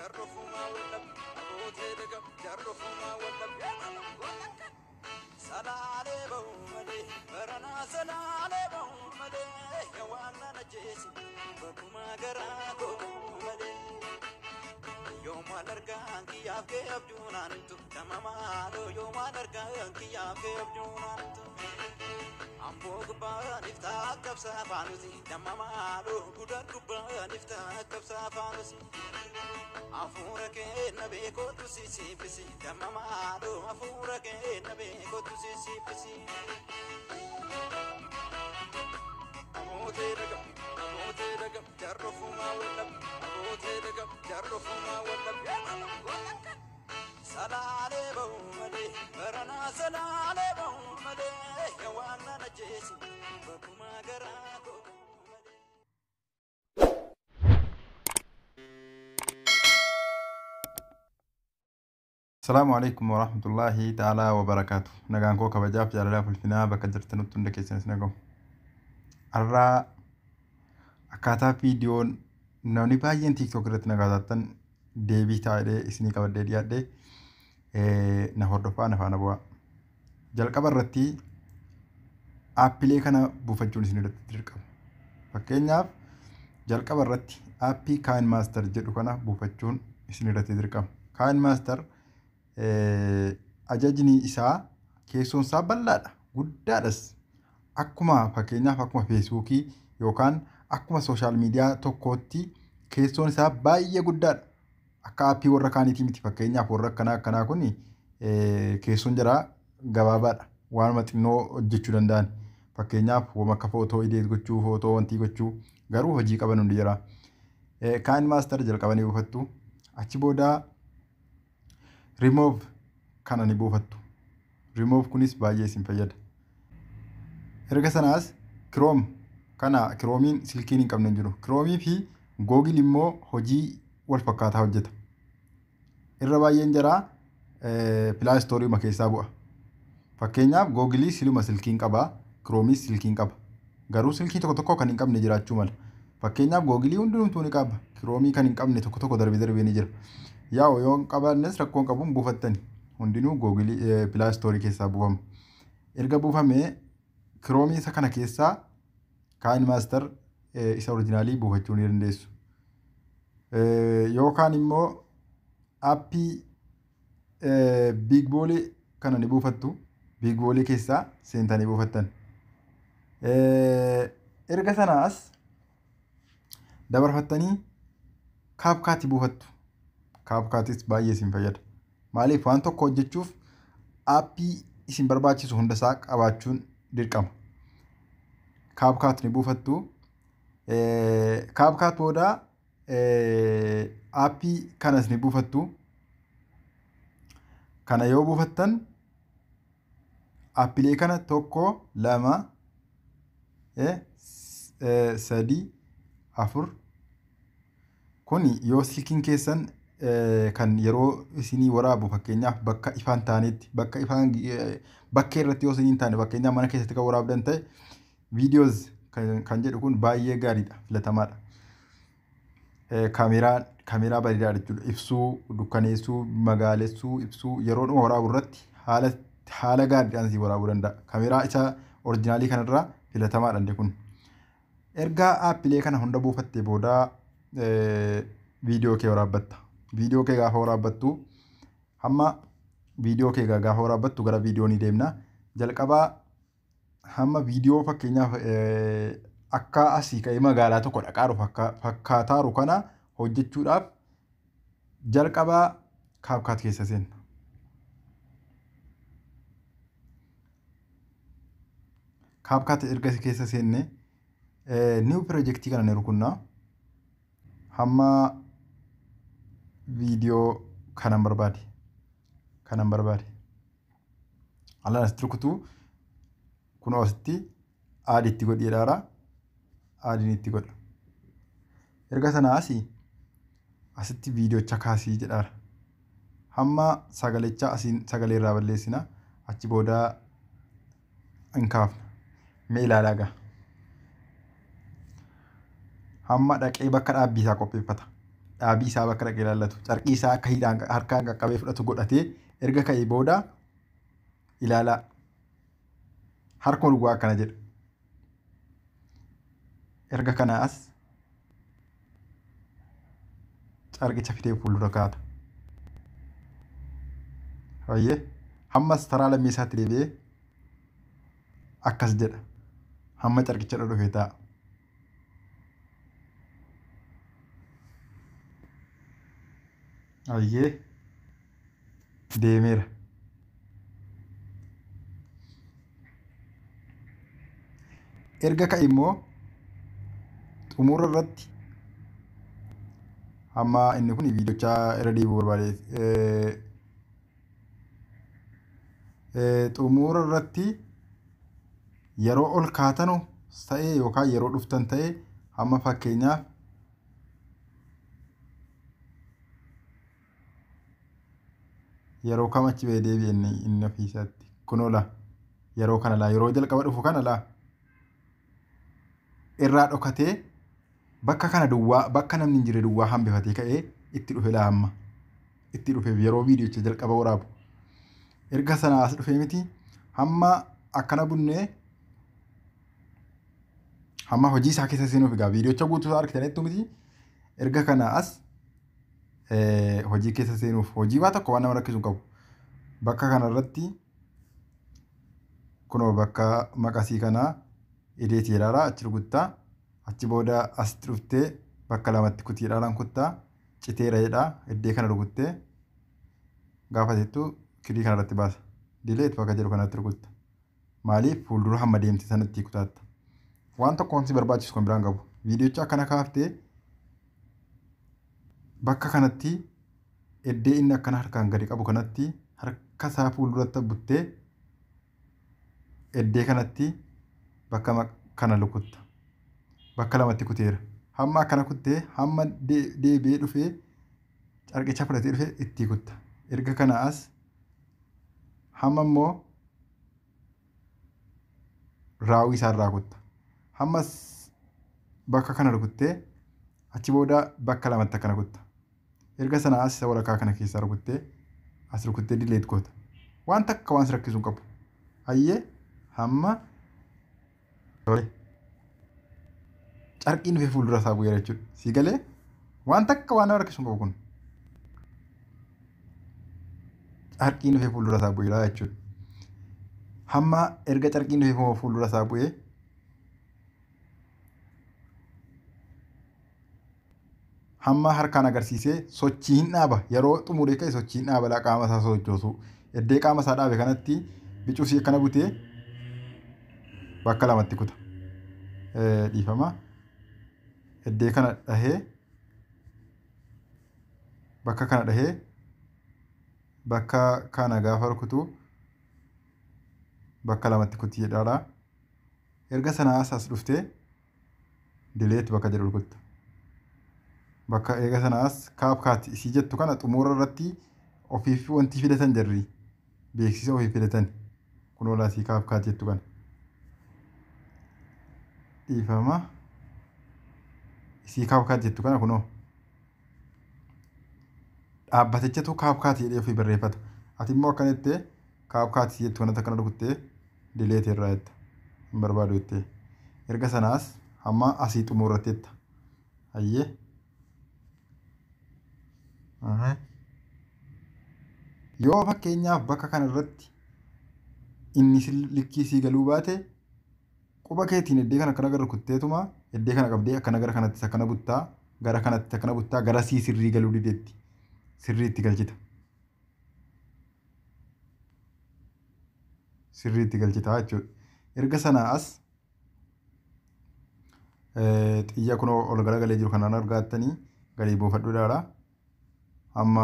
Jarrofumaa wallab abootee dagam jarrofumaa wallab salaalee ba'u malee baranaa salaalee ba'u malee yawaan nan ajjeesi bakkumaa garaa koo malee. Yoomaan argaan kiyyaaf kee abjuunaan himtu nama maaloo yoomaan argaan kiyyaaf kee abjuunaan himtu. Amboo gubbaan iftaa qabsaa faanusi nama maaloo gudar gubbaan iftaa qabsaa faanusi. Hafuura kee na beekootu si siifisi nama maaloo hafuura kee na beekootu si siifisi. Abootee dagam abootee dagam jarrofumaa wallab abootee dagam jarrofumaa wallab. Salaalee ba'u malee baranaa salaalee ba'u malee yawaan nan ajjeesi bakkumaa garaa koo malee. Asalaamu alaikum warahmatullaahi ta'aalaa wabarakaatu. Nagaan koo kabajaaf jaalalaaf ulfinaa bakka jirtanutti hunda keessanis nagahu. Har'aa akkaataa viidiyoon namni baay'een TikTok irratti na gaafattan deebii taa'ee isinii qabadhee dhiyaadhe na hordofaa na faana bu'aa. Jalqaba irratti aappilee kana buufachuun isin irratti dirqama. Fakkeenyaaf jalqaba irratti aappii KineMaster jedhu kana buufachuun isin irratti dirqama. KineMaster ajajni isaa keessoon isaa bal'aadha guddaadhas. Akkuma fakkeenyaaf akkuma Feesbuukii yookaan akkuma social media tokkootti keessoon isaa baay'ee guddaadha. Akka aappii warra kaaniitii miti fakkeenyaaf warra akkanaa akkanaa kun keessoon jaraa gabaabaadha. Waanuma xinnoo hojjechuu danda'an. Fakkeenyaaf wama akka footoo edit gochuu, footoo wantii gochuu garuu hojii qaban hundi jira. KineMaster jalqabanii buufattu. Achi booda Remove kana ni buufattu. Remove kunis baay'ee isin fayyada. Erga sanaas Chrome kana Chromeiin silkiin hin qabne hin jiru. Chromeii fi Google immoo hojii wal fakkaataa hojjeta. Irra baay'een jaraa Play Storeii keessaa bu'a. Fakkeenyaaf Googleii siluma silkiin qaba, Chromeis silkiin qaba. Garuu silkii tokko tokko kan hin qabne jiraachuu mala. Fakkeenyaaf Googleii hundumtuu ni qaba. Chromeii kan hin qabne tokko tokko darbee darbee ni jira. Yaa'u yoo hin qabaannes rakkoon qabuun buufattani. Hundinuu Googleii Play Storeii keessaa buufama. Erga buufamee Chromeii isa kana keessaa KineMaster isa originalii buufachuu ni dandeessu. Yookaan immoo aappii BigBallii kana ni buufattu. BigBallii keessaa seentanii buufattan. Erga sanaas dabarfattanii CapCutii buufattu. CapCutis baay'ee isin fayyada. Maaliif waan tokko hojjechuuf aappii isin barbaachisu hundasaa qabaachuun dirqama. CapCut ni buufattu. CapCut booda aappii kanas ni buufattu. Kana yoo buufattan aappilee kana tokko, lama, sadi, afur kun yoo silkiin keessan kan yeroo isinii waraabu fakkeenyaaf bakka ifaan taanetti bakka ifaan bakkee irratti yoo isinii hin taane fakkeenyaaf mana keessatti kan waraabdan ta'e videos kan jedhu kun baay'ee gaariidha filatamaadha. Kaameraa bareedaadha jechuudha. Ibsuu, dukkaneessuu, magaalessuu, ibsuu yeroodhuma waraabu irratti haala gaariidhaan si waraabuu danda'a. Kaameraa isa originalii kanarraa filatamaadha inni kun. Erga aappilee kana hunda buufattee booda viidiyoo kee waraabbatta. Viidiyoo kee gaafa waraabbattu hamma viidiyoo kee gaafa waraabbattu gara viidiyoo ni deemna. Jalqabaa hamma viidiyoo fakkeenyaaf akka asii ka'ee magaalaa tokko dhaqaaru fakkaataaru kana hojjechuudhaaf jalqabaa CapCut keessa seenna. CapCut erga keessa seenne new projectii kana ni rukunnaa. Hamma viidiyoo kanan barbaade kanan barbaade. Alaan asitti rukutuu kunoo asitti add itti godhi jedhaara. Addiin itti godha. Erga sanaa asii asitti viidiyoocha kaasii jedhaara. Hamma sagalicha asiin sagalee irraa balleessina. Achi booda hin kaafna. Mee ilaalaa gaa. Hamma dhaqee bakka dhaabbii isaa qopheeffata. Dhaabii isaa bakka dhaqee ilaallatu. Carqii isaa akka hidhaan harkaan qaqqabee fudhatu godhatee erga ka'ee booda ilaalaa. Harkuma duwwaa akkana jedha. Erga kana as carqicha fidee fuuldura kaata. Hayyee hammas taraa lammeessaatti deebi'ee akkas jedha. Hamma carqicha dhufee taa'a. Hayyee deemeera. Erga ka'e immoo xumura irratti hamma inni kun viidiyochaa irra deebi'uu barbaade. Xumura irratti yeroo ol kaatanu ta'e yookaan yeroo dhuftan ta'e hamma fakkeenyaaf yeroo kam achi ba'ee deebi'e inni ofiisaatti kunoo laa yeroo kana laa yeroo jalqaba dhufu kana laa irraa dhokatee bakka kana duwwaa bakka namni hin jirre duwwaa hambifatee ka'ee itti dhufe laa amma itti dhufe yeroo viidiyocha jalqaba waraabu. Erga sana as dhufee miti hamma akkana bunnee hamma hojii isaa keessa seenuuf egaa viidiyocha guutuu isaa argitaniittu miti. Erga kana as hojii keessa seenuuf hojii waa tokko waan nama rakkisu hin qabu. Bakka kanarratti kunoo bakka maqasii kanaa ideetii jedhaara achi rukuttaa achi booda asitti dhuftee bakka lamatti kutiidhaan kuttaa citeera jedhaa iddee kana rukuttee gaafa jettu kirii kanarratti baasa. Dileet bakka jedhu kanatti rukutta. Maaliif fuuldura hamma deemte sanatti kutaatta. Waan tokko wanti barbaachisu kan biraan qabu. Viidiyocha akkana kaaftee bakka kanatti iddee inni akkana harkaan gadi qabu kanatti harka isaa fuulduratti buttee iddee kanatti bakka kana rukutta. Bakka lamatti kuteera. Hamma akkana kuttee hamma deebi'ee dhufee carqicha fudhatee dhufee itti kutta. Erga kana as hamma immoo raawwii isaarraa kutta. Hammas bakka kana rukuttee achi booda bakka lamatti akkana kutta. Erga sana as isa walakkaa kana keessaa rukuttee as rukuttee dileet goota. Waan takka waan si rakkisu hin qabu. Hayyee hamma carqiin dhufee fuuldura isaa bu'eera jechuudha. Sii galee waan takka waan nama rakkisu hin qabu kun. Carqiin dhufee fuuldura isaa bu'eera jechuudha. Hamma erga carqiin dhufee fuuldura isaa bu'ee hamma harkaan agarsiisee sochii hin dhaaba. Yeroo xumuree ka'e sochii hin dhaaba qaama isaa sochoosu. Iddee qaama isaa dhaabe kanatti bicuusii akkana butee bakka lamatti kuta. Dhiifama. Iddee kana dhahee bakka kana dhahee bakka kana gaafa rukutu bakka lamatti kuti jedhaadha. Erga sanaa as dhuftee dileet bakka jedhu rukutta. Bakka eega sanaas kaapkaat isii jettu kana xumura irratti ofiif wanti fidatan jarri beeksisa ofiif fidatan kunoo laasii kaapkaat jettu kana. Dhiifama. Isii kaapkaat jettu kana kunoo dhaabbatichatu kaapkaat jedhee ofii barreeffata. Ati immoo akkana jettee kaapkaat jettu kanatti akkana rukuttee dileet irraa jetta. Hin barbaadu jettee. Erga sanaas hamma asii xumurratti jetta. Hayyee. Yoo fakkeenyaaf bakka kanarratti inni likkii sii galuu baate quba keetiin iddee kana akkana gara rukutteetuma iddee kana qabdee akkana gara kanattis akkana buttaa gara kanatti akkana buttaa gara sii sirrii galuu dideetti sirriitti galchita. Sirriitti galchita jechuudha. Erga sanaa as xiyya kunoo ol garagalee jiru kanaan argaattanii gadi buufadhuudhaadha. Amma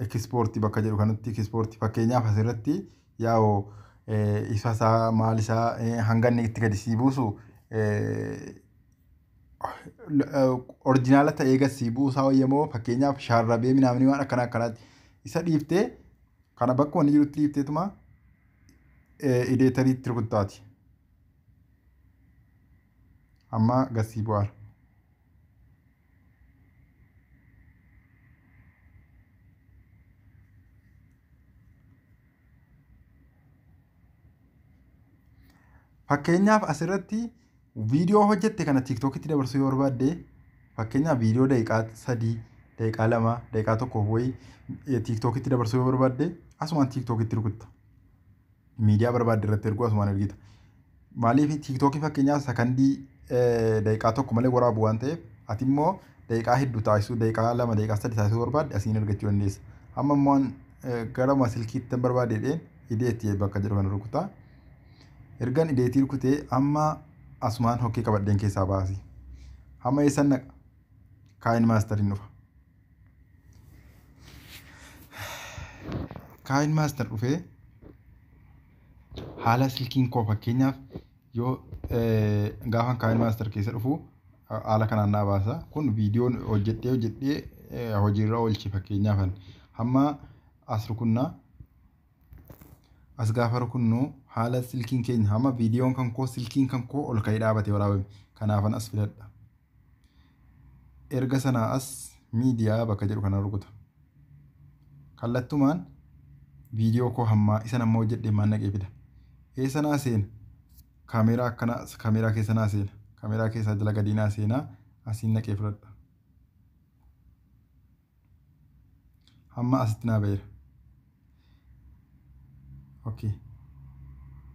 ekispoortii bakka jedhu kanatti ekispoortii fakkeenyaaf asirratti yaa'u ifa isaa maal isaa hanga inni itti gadi sii buusu orjinaala ta'ee gad sii buusaa wayyamoo fakkeenyaaf shaarrabee minaamni waan akkana akkanaatti isa dhiiftee kana bakkuma inni jirutti dhiifteetuma ideetariitti rukuttaati. Amma gad sii bu'aara. Fakkeenyaaf asirratti viidiyoo hojjette kana TikTokitti dabarsuu yoo barbaadde, fakkeenyaaf viidiyoo daqiiqaa 3, daqiiqaa 2, daqiiqaa 1 wayii TikTokitti dabarsuu yoo barbaadde, asumaan TikTokitti rukutta. Miidiyaa barbaadde irratti erguu asumaan ergita. Maaliif? TikTokii fakkeenyaaf sakandii daqiiqaa 1 malee waraabu waan ta'eef, ati immoo daqiiqaa hedduu taasisuu, daqiiqaa 2, daqiiqaa 3 taasisuu barbaadde, asiin argachuu dandeessa. Amma immoo gara silkiitti barbaade jedheen edit bakka jedhu kana rukutaa. Ergan edit rukutee, amma asumaan hokkee qabadheen keessaa baasi. Hamma eessan naqa? KineMasteriin dhufa. KineMaster dhufee haala silkiin koo, fakkeenyaaf yoo gaafa KineMaster keessa dhufu, haala kanaan naa baasa. Kun viidiyoon hojjedhee hojjedhee hojiirra oolche. Fakkeenyaaf hamma as rukunnaa. As gaafa rukunnu, haala silkiin keenya, hamma viidiyoon kan koo, silkiin kan koo ol ka'ee dhaabatee waraabame. Kanaafan as filadha. Erga sanaa as miidiyaa bakka jedhu kana rukuta. Kallattumaan viidiyoo koo hammaa isa nama hojjedhee maan naqee fida. Eessa naa seena? Kaameeraa akkana, kaameeraa keessa naa seena. Kaameeraa keessaa jala gadii naa seenaa, asiin naqee fudhadha. Hamma asitti naa ba'eera. Okay.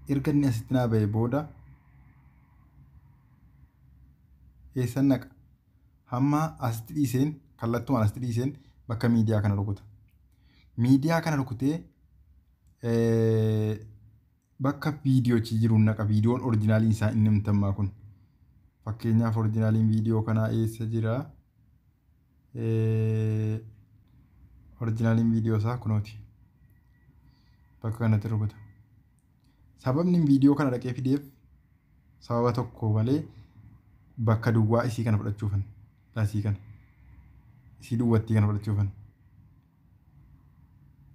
Erga inni asitti naa ba'e booda eessan naqa? Hamma asitti dhiiseen, kallattumaan asitti dhiiseen bakka miidiyaa kana rukuta. Miidiyaa kana rukutee bakka viidiyoochi jiru naqa. Viidiyoon originaliin isaa inni himtammaa kun. Fakkeenyaaf originaliin viidiyoo kanaa eessa jira? Originaliin viidiyoo isaa kunooti. Bakka kanatti rukuta. Sababni viidiyoo kana dhaqee fideef sababa tokko malee bakka duwwaa isii kana fudhachuufan. Isii kana. Isii duwwattii kana fudhachuufan.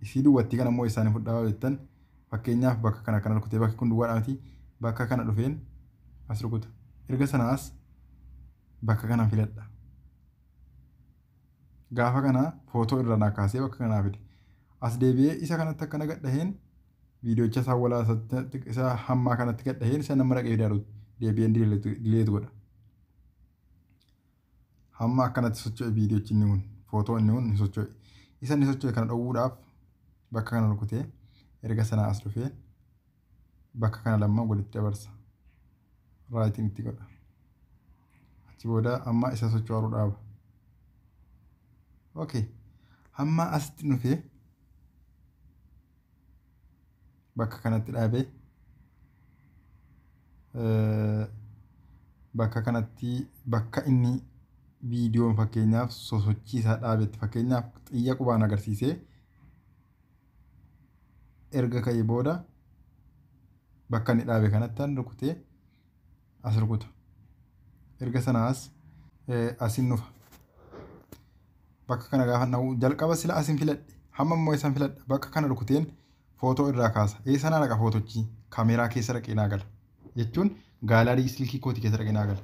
Isii duwwattii kana immoo isaanii fudhaa jettan, fakkeenyaaf bakka kana kana rukutee, bakki kun duwwaadha miti, bakka kana dhufeen as rukuta. Erga sana as bakka kana filadha. Gaafa kana footoo irra naa kaasee bakka kanaa fide. As deebi'ee isa kanatti akkana gadhaheen, viidiyoocha isaa walaa isa hammaa kanatti gadhaheen, isa nama dhaqee fidaa deebi'een delete godha. Hamma akkanatti socho'e viidiyoochi inni kun, footoo inni kun ni socho'e. Isa inni socho'e kana dhowwuudhaaf bakka kana rukutee, erga sanaa as dhufee bakka kana lamman walitti dabarsa. Rightiin itti godha. Achi booda amma isa socho'uu dhaaba. Okay. Hamma asitti dhufee bakka kanatti dhaabee, bakka kanatti, bakka inni viidiyoon fakkeenyaaf sosochii isaa dhaabetti, fakkeenyaaf xiyya qubaan agarsiisee erga ka'ee booda, bakka inni dhaabe kanatti rukutee as rukuta. Erga sanaas asin dhufa. Bakka kana gaafa na'u, jalqaba sila asin filadhe, hamma immoo isan filadha. Bakka kana rukuteen footoo irraa kaasa. Eessa naa dhaqa footochi? Kaameeraa keessa dhaqee naa gala. Jechuun gallery silkii kootii keessa dhaqee naa gala.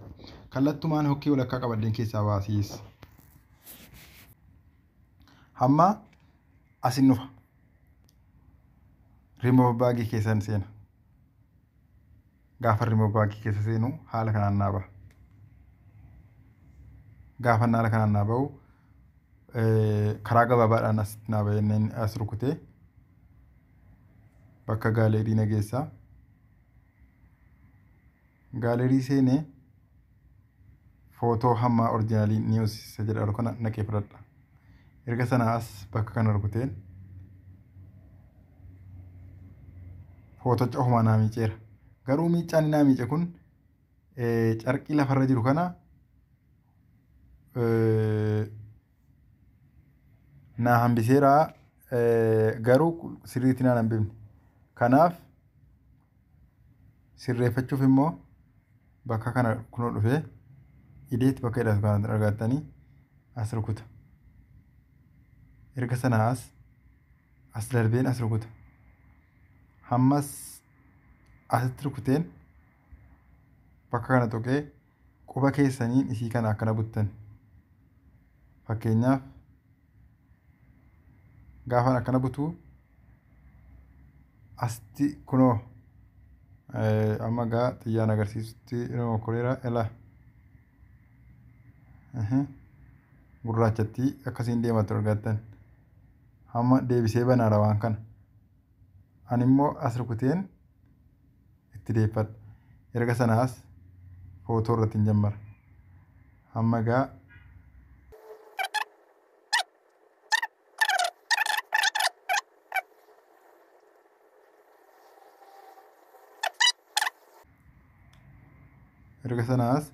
Kallattumaan hokkee walakkaa qabadheen keessaa baasiis. Hamma asin dhufa. Remove baagii keessan seena. Gaafa remove baagii keessa seenu haala kanaan naa baha. Gaafa haala kanaan naa bahu, karaa gabaabaadhaan asitti naa bahee as rukutee bakka gallery na geessaa. Gallery seenee footoo hammaa original news isa jedhamu kana naqee fudhadha. Erga sanaa as bakka kana rukuteen footocha ofumaa naa miiceera. Garuu miiccaan inni naa miice kun carqii lafarra jiru kana naa hambiseera, garuu sirriitti naan hambifne. Kanaaf sirreeffachuuf immoo bakka kana kunoo dhufee edit bakka jedhamu kana argattanii as rukuta. Erga sanaa as as darbeen as rukuta. Hammas asitti rukuteen bakka kana tuqee quba keessaniin isii kana akkana buttan. Fakkeenyaaf gaafa akkana butuu asitti kunoo Amma gaa xiyyaan agarsiisutti koreera ela. Gurraachatti akkasiin deematu argattan. Hamma deebisee banaadha waan kana. Ani immoo as rukuteen itti deeffadha. Erga sanaas footoo irratti hin jammara. Hamma gaa erga sanaas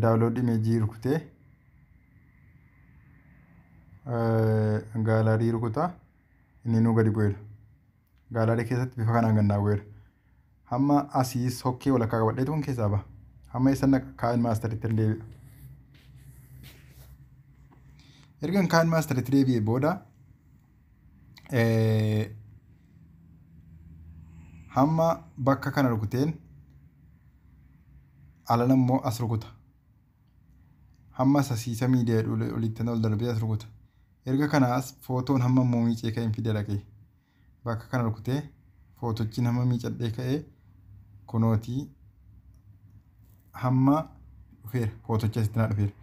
download image rukutee gallery rukutaa inni nuu gadi bu'eera. Gallery keessatti bifa kanaan gannaa bu'eera. Hamma asii sokkee walakkaa qabadheetu kun keessaa baha. Hamma isa KineMasteritti hin deebi'a. Erga KineMasteritti deebi'ee booda hamma bakka kana rukuteen alana immoo as rukuta. Hamma sasiisa miidiyaa olitti ol darbee as rukuta. Erga kanaas footoon hamma immoo miicee ka'een fide dhaqee bakka kana rukutee footochiin hamma miicadhee ka'ee kunootii hamma dhufeera. Footochi asitti naa dhufeera.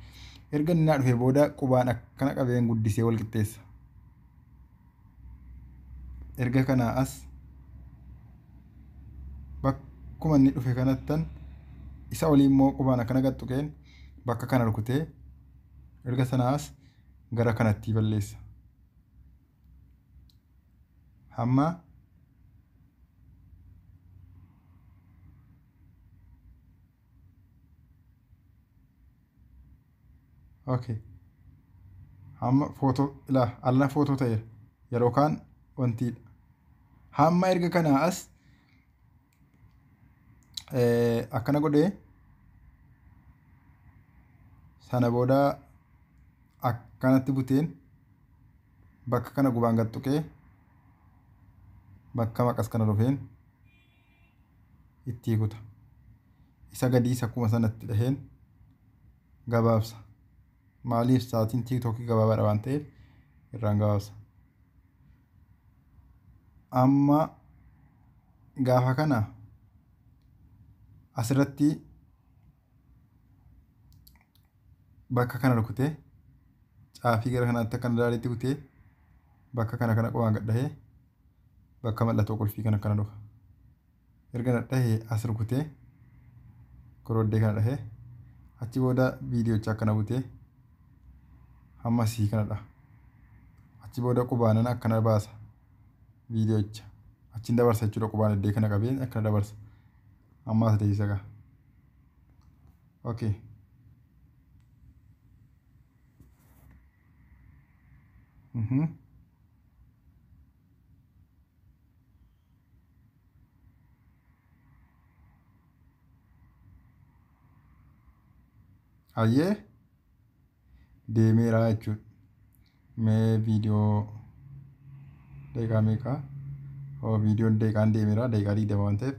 Erga inni naa dhufee booda qubaan akkana qabeen guddisee wal qixxeessa. Erga kanaa as bakkuma inni dhufe kanattan isa olii immoo qubaan akkana gad tuqeen bakka kana rukutee erga sanaas gara kanatti balleessa. Hamma okay. Hamma footoo ilaa alana footoo ta'eera. Yeroo kaan wantiidha. Hamma erga kanaa as akkana godhee sana booda akkanatti buteen bakka kana gubaan gad tuqee bakka maqas kana dhufeen itti kuta. Isa gadiis akkuma sanatti dhaheen gabaabsa. Maaliif sa'aatiin TikTokii gabaabaadha waan ta'eef irraan gabaabsa. Amma gaafa kana asirratti bakka kana rukutee caafii gara kanaatti akkana daaliitti kutee bakka kana kana qubaan gad dhahee bakka mallattoo qulfii kana akkana dhufa. Erga dhahee as rukutee koroddee kana dhahee achi booda viidiyoocha akkana butee hamma asii kana dhaha. Achi booda qubaanan akkana baasa viidiyoocha. Achiin dabarsa jechuudha qubaan iddoo kana qabee akkana dabarsa. Amma as deebisa gaa. Okay. Hayyee deemeera jechuudha. Mee viidiyoo daqiiqaa meeqa? Viidiyoon daqiiqaan deemeera daqiiqaa 20 waan ta'eef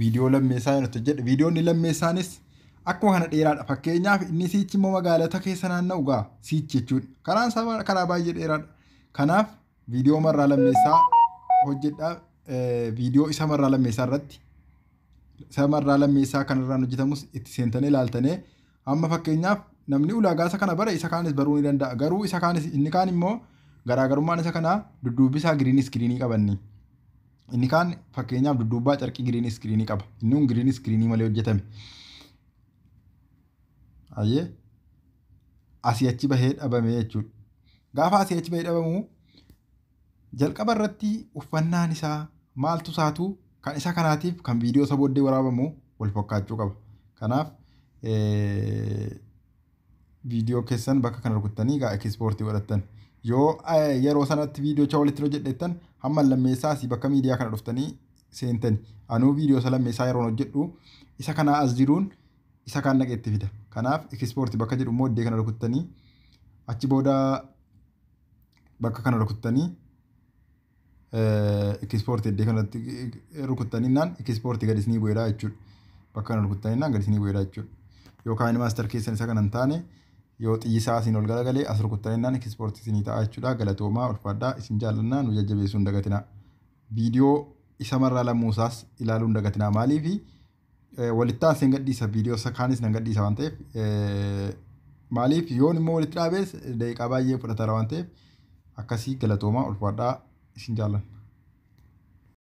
viidiyoo lammeessaa yoo hojjedhe viidiyoon lammeessaanis akkuma kana dheeraadha. Fakkeenyaaf inni siichi immoo magaalota keessa naanna'u gaa siichi jechuudha. Karaan isaa karaa baay'ee dheeraadha. Kanaaf viidiyoo marraa lammeessaa hojjedhaa. Viidiyoo isa marraa lammeessaa irratti isa marraa lammeessaa kanarraan hojjetamus itti seentanii ilaaltanii amma fakkeenyaaf namni ulaagaa isa kana bare isa kaanis baruu ni danda'a. Garuu isa kaanis inni kaan immoo garaagarummaan isa kanaa dudduubbi isaa green screenii qabanni. Inni kaan fakkeenyaaf dudduubbaa carqii green screenii qaba. Inni kun green screenii malee hojjetame. Hayyee asii achi bahee dhabame jechuudha. Gaafa asii achi bahee dhabamu jalqaba irratti uffannaan isaa maaltu isaatu kan isa kanaatiif kan viidiyoo isa booddee waraabamu wal fakkaachuu qaba. Kanaaf viidiyoo keessan bakka kana rukuttanii gaa ekspoortii godhattan. Yoo yeroo sanatti viidiyoo walitti hojjedhettan hamma lammeessaa asii bakka miidiyaa kana dhuftanii seentani. Anuu viidiyoo isa lammeessaa yeroon hojjedhu isa kanaa as jiruun isa kaan dhaqee itti fida. Kanaaf ekspoortii bakka jedhu immoo iddoo kana rukuttanii achi booda bakka kana rukuttanii ekspoortii iddoo kanatti rukuttanii naan ekspoortii gadi isinii bu'eera jechuudha. Bakka kana rukuttanii naan gadi isinii bu'eera jechuudha. Yookaan maastar keessan isa kana hin taane yoo xiyyisaa asiin ol garagalee as rukuttanii naan ekspoortii isinii ta'a jechuudha. Galatoomaa ulfaadhaa isin jaallannaa nu jajjabeessuu hin dagatinaa. Viidiyoo isa marraa lammuusaas ilaaluu hin dagatinaa. Maaliif walitti aansee hin gadhiisa, viidiyoo isa kaanis nan gadhiisa waan ta'eef, maaliif yoon immoo walitti dhaabees daqiiqaa baay'ee fudhatara waan ta'eef, akkasii. Galatoomaa, ulfaadhaa, isin jaallanna.